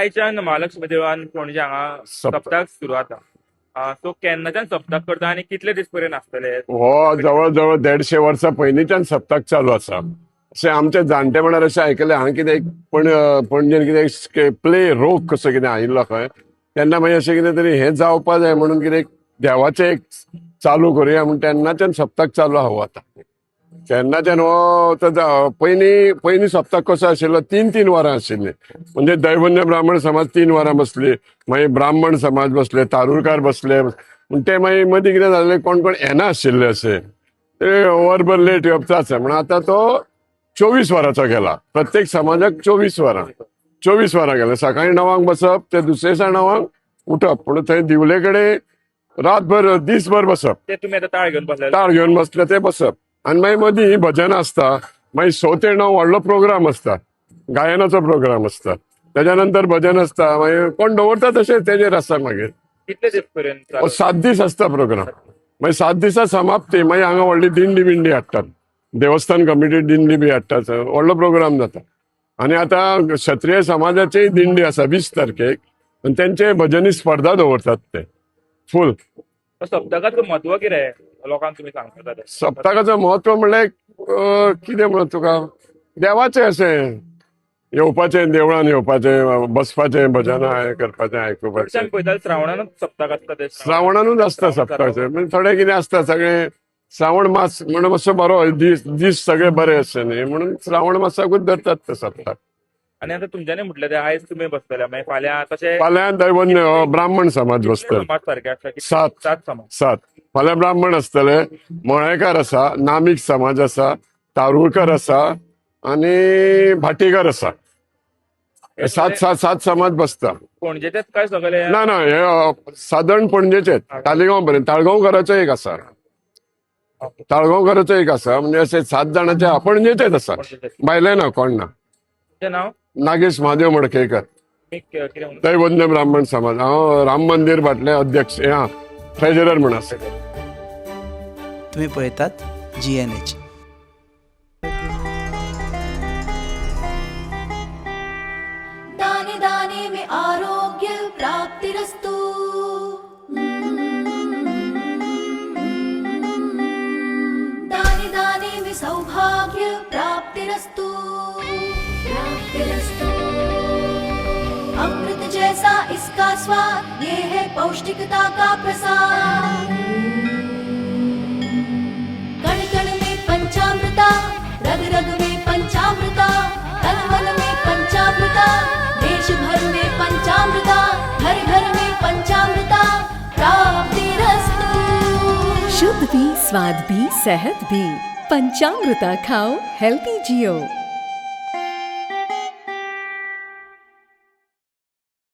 आयच्यान महालक्ष्मी देवळान पणजे हांगा सप्तक सुरू आता. सो केन्नाच्यान सप्तक करता आनी कितले दीस पर्यंत आसतले? हो जवळ जवळ 150 वर्सां पयलींच्यान सप्तक चालू आसा. अशें आमचे जाणटे म्हळ्यार अशें आयकलें हांवें कितें एक पणजेन कितें प्ले रोग कसो कितें आयिल्लो खंय, तेन्ना मागीर अशें कितें तरी हें जावपा जाय म्हणून कितें देवाचें एक चालू करुया म्हूण तेन्नाच्यान सप्तक चालू आहा. आतां तेन्नाच्यान हो पयलीं पयलीं सप्तक कसो आशिल्लो, 3-3 वरां आशिल्लीं. म्हणजे दैवन्य ब्राह्मण समाज 3 वरां बसली, मागीर ब्राह्मण समाज बसले, तारुरकार बसले. पूण ते मागीर मदीं कितें जालें, कोण कोण येना आशिल्ले अशें, ते वरभर लेट येवप आसा. म्हणून आतां तो 24 वरांचो गेला. प्रत्येक समाजाक 24 वरां, 24 वरां गेले. सकाळीं 9 बसप ते दुसरे दिसा 9 उठप. पूण थंय दिवले कडेन रातभर दीसभर बसप. ते तुमी आतां ताळ घेवन बसले, ताळ घेवन बसले ते बसप. आनी मागीर मदीं भजन आसता. मागीर 6 ते 9 व्हडलो प्रोग्राम आसता, गायनाचो प्रोग्राम आसता. तेज्या नंतर भजन आसता. मागीर कोण दवरता तशें तेजेर आसता. मागीर कितले दीस पर्यंत? 7 दीस आसता प्रोग्राम. मागीर 7 दिसा समाप्ती. मागीर हांगा व्हडली दिंडी बिंडी हाडटात, देवस्थान कमिटी दिंडी बी हाडटात, व्हडलो प्रोग्राम जाता. आनी आतां क्षत्रिय समाजाचीय दिंडी आसा 20 तारखेक, आनी तेंचे भजनी स्पर्धा दवरतात ते फूल. सप्तकाचो म्हत्व कितें लोकांक तुमी सांगता? सप्तकाचो म्हत्व म्हणल्यार कितें म्हणून तुका देवाचें अशें येवपाचें, देवळान येवपाचें, बसपाचें, भजनां हें करपाचें, आयकुपाचें. पळयता श्रावणानूच सप्तक आसता ते? श्रावणानूच आसता सप्तकाचें. म्हणजे थोडें कितें आसता सगळें श्रावण मास म्हणून मातसो बरो दीस, दीस सगळे बरे आसचे न्ही म्हणून श्रावण मासाकूच धरतात ते सप्तक. आनी आतां तुमच्यांनी म्हटलें ते आयज तुमी बसतले, मागीर फाल्यां तशें फाल्यां दैवन्य ब्राह्मण समाज बसतले. समाज सारके आसता? 7 समाज. 7. फाल्यां ब्राह्मण आसतले, मळेकार आसा, नामीक समाज आसा, तारुळकर आसा आनी भाटीकर आसा. 7 7 7 समाज बसता. पणजेचेच काय सगळे? ना ना, हे सादारण पणजेचेच, तालिगांव पर्यंत. ताळगांवकाराचो एक आसा, ताळगांवकाराचो एक आसा. म्हणजे अशे 7 जाणांचे पणजेचेच आसा, भायले ना कोण ना. नाव? नागेश महादेव मडकेकर, दैवज्ञ ब्राह्मण समाज. हांव राम मंदिर फाटले अध्यक्ष, हा ट्रेजरर म्हण आसा. तुमी पळयतात GNH. दाने दाने में आरोग्य प्राप्तिरस्तु. दाने दाने में सौभाग्य प्राप्तिरस्तु. प्राप्तिरस्तु. अमृत जैसा इसका स्वाद, ये है पौष्टिकता का प्रसाद. कण कण में पंचामृता, रग रग में पंचामृता, तन मन में पंचामृता, देश भर में पंचामृता, घर घर में पंचामृता प्राप्तिरस्तु. शुद्ध भी, स्वाद भी, सेहत भी. पंचामृता खाओ, हेल्दी जियो.